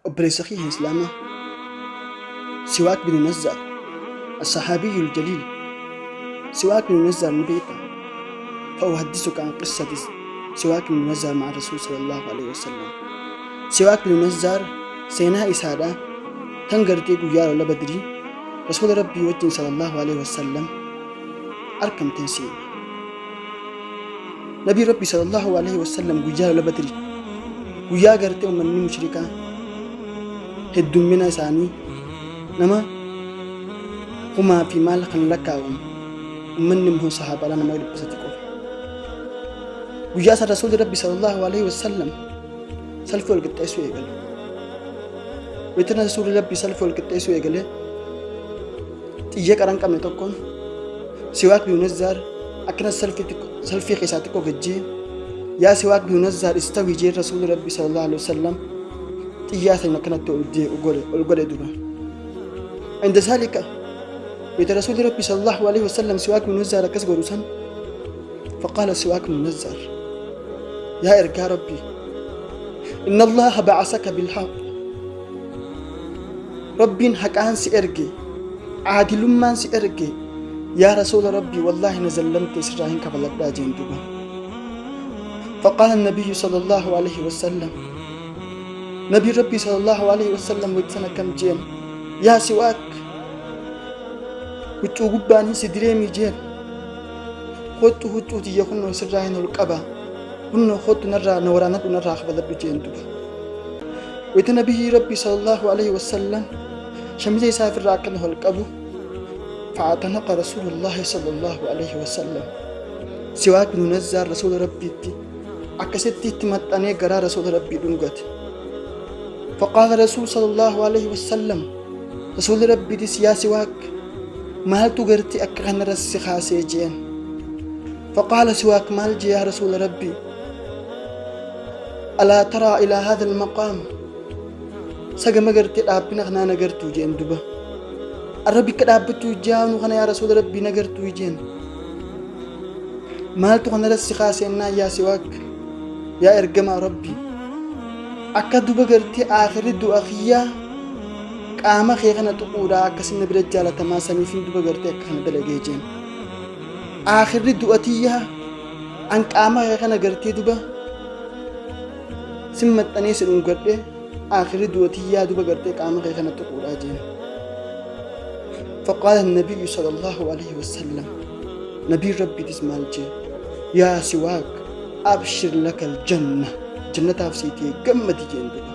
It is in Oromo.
Obboleessa kiyya Islaamaa, Siwaak bin Nazzaar, الصحابي الجليل، سواك بن نزار نبيتا. فأحدثك عن قصة سواك بن نزار مع الرسول صلى الله عليه وسلم. سواك بن نزار seenaa isaadha tan gartee guyyaa lola Badrii Rasuula Rabbii wajjin sallallahu alaihi wasallam arkamteen seena. Nabii Rabbii sallallahu alaihi wasallam guyyaa lola Badrii, guyyaa gartee uummanni mushrikaa heddummina isaanii nama kumaa fi maal kan lakkaa'amu, uummanni immoo sahaabaa nama 300 qofa. Guyyaa san Rasuulli Rabbii sallallahu alaihi wasallam salfii wal qixxeessuu eegale. Wayitana Rasuulli Rabbii salfii wal qixxeessuu eegale, xiyya qara hin qabne tokkoon Siwaak bin Nazzaar akkana salfii keessaa xiqqoo gajjee, "Yaa Siwaak bin Nazzaar, istawi," jeen. Rasuulli Rabbii sallallahu alaihi wasallam xiyyaa saniin akkanatti ol godhe duba. عند ذلك wayita Rasuulli Rabbii sallallahu alaihi wasallam Siwaak bin Nazzaar akkas godhu san, فقال سواك بن نزار: "Yaa ergaa Rabbii، إن الله بعثك بالحق، Rabbiin haqaan si erge, caadilummaan si erge. Yaa Rasuula Rabbii, wallaahi na zallamte, sirraa hin kafaladhaa," jeen duba. فقال النبي صلى الله عليه وسلم، نبي ربي صلى الله عليه وسلم wayita kam jeen? "Yaa Siwaak, huccuu gubbaan si direemii," jeen. "Kottu, huccuu tiyya kunnoo sirraa hin ol qaba, kunnoo kottu, narraa na waraanadhu, narraa kafaladhu," jeen duba. Wayita Nabiyyi Rabbii sallallahu alaihi wasallam shamiza isaa ofirraa akkana ol qabu, فاعتنق رسول الله صلى الله عليه وسلم سواك بن نزار. رسول ربي akkasitti itti maxxanee garaa Rasuula Rabbii dhungate. فقال رسول صلى الله عليه وسلم، Rasuulli Rabbiitis, "Yaa Siwaak, maaltu gartee akka kanarra si kaasee?" jeen. فقال سواك, maal jee? "Yaa Rasuula Rabbii، ألا ترى إلى هذا المقام؟ Sagama gartee dhaabbina kanaa nagartuu?" jeen duba. "Arra bikka dhaabbachuu jaanu kana, yaa Rasuula Rabbii, nagartuu?" jeen. "Maaltu kanarra si kaasennaa, yaa Siwaak, yaa ergamaa Rabbii, akka duba gartee aakhirri du'a kiyyaa qaama kee kana tuquudha akkasinna bira jaalatamaa, saniifin duba gartee akka kana dalagee," jeen. "Aakhirri du'a tiyyaa an qaama kee kana gartee duba sin maxxanee si dhungadhe, aakhirri du'a tiyyaa duba gartee qaama kee kana tuquudha," jeen. فقال النبي صلى الله عليه وسلم، نبي ربي maal jee? "يا سواك، أبشر، لك الجنة، jannataaf siitee gammadi," jeen duba.